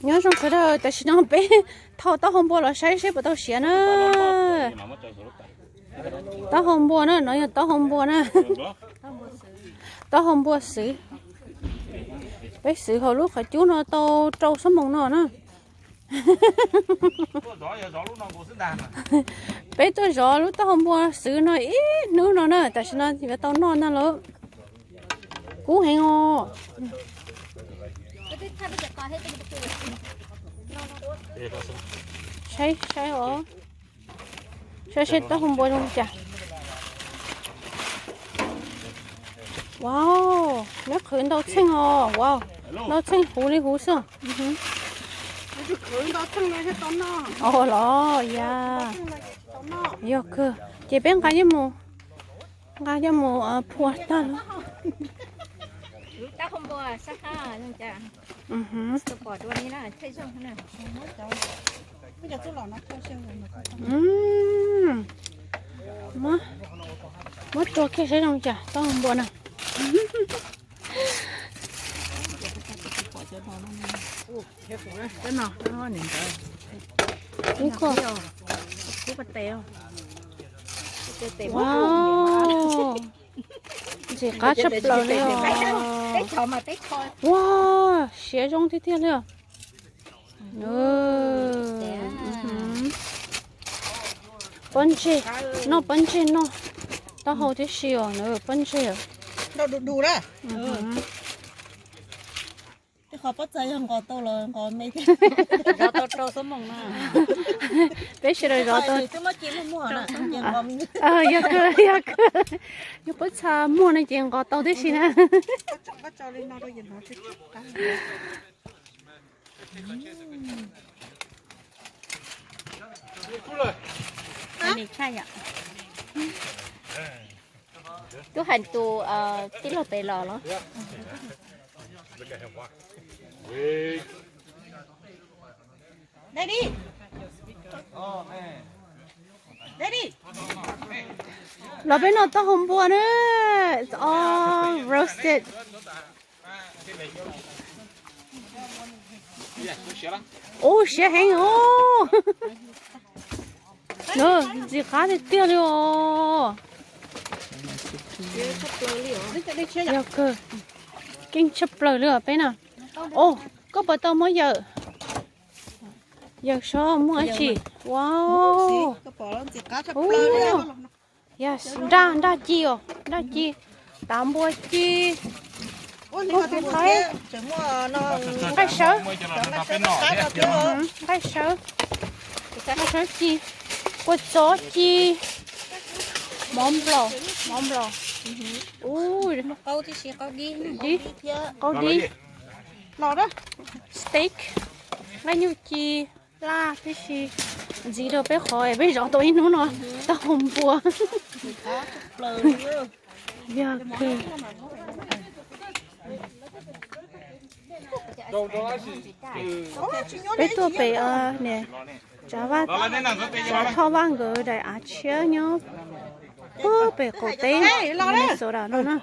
Nyob zoo sawv daws, tam sim no peb tho taub hau npua los saib seb puas tau siav na. Taub hau npua na, no yog taub hau npua na. Taub hau npua xwv. Peb xwv hauv lub qhov cub no tau rau xuab moos no na. Peb tuaj zov lub taub hau npua xwv no ib hnub no na, tam sim no yuav tau noj ntag lauj. Kub heev os. Saib, saib os. Saib seb taub hau npua zoo li cas. Wow, neb qhwv ntau txheej os. Wow, ntau txheej huv li huv xwb. Ua los ya. Yog kawg, ces peb nqa coj mus, nqa coj mus phua tag los. Muab tua kiag saib zoo cas taub hau npua na. Ib ko. Wow, ntxim qab tshaj plaws li os. Ua, siav zoo tiag tiag li os. Pob ntseg, noj pob ntseg noj taub hau tib si os, pob ntseg. Tej qhov pob txha yog nqos tau los nqos me thiab. Zov tau rau xuab moos na. Peb sawv daws zov tau. Yog kawg, yog kawg. Yog pob txha muag no ces nqos tau tib si na. Tub hais tus tij laug pem los los. Los peb noj taub hau npua na. It's all roasted. Ub, siav heev os. Ntxim qab tiag tiag li os. Yog kawg, keej tshaj plaws li os peb na. Os, koj puas tau muab yawm, yawm saib muaj dab tsi? Wow, nraj, nraj ci os, nraj ci, tav npua ci, nqaij sawv, nqaij sawv, nqaij sawv ci, kua txob ci, mov nplaum, mov nplaum, dib, qaub dib, steak, nqaij nyuj ci, laj tib si. Ntxiv rau peb qhov peb zov tau ib hnub no, taub hau npua. Yog kawg. Peb tuaj pem, niam, Tsav Thoj Vaj nkawd daim av tshiab nyob puag pem qaum teb Minnesota no na.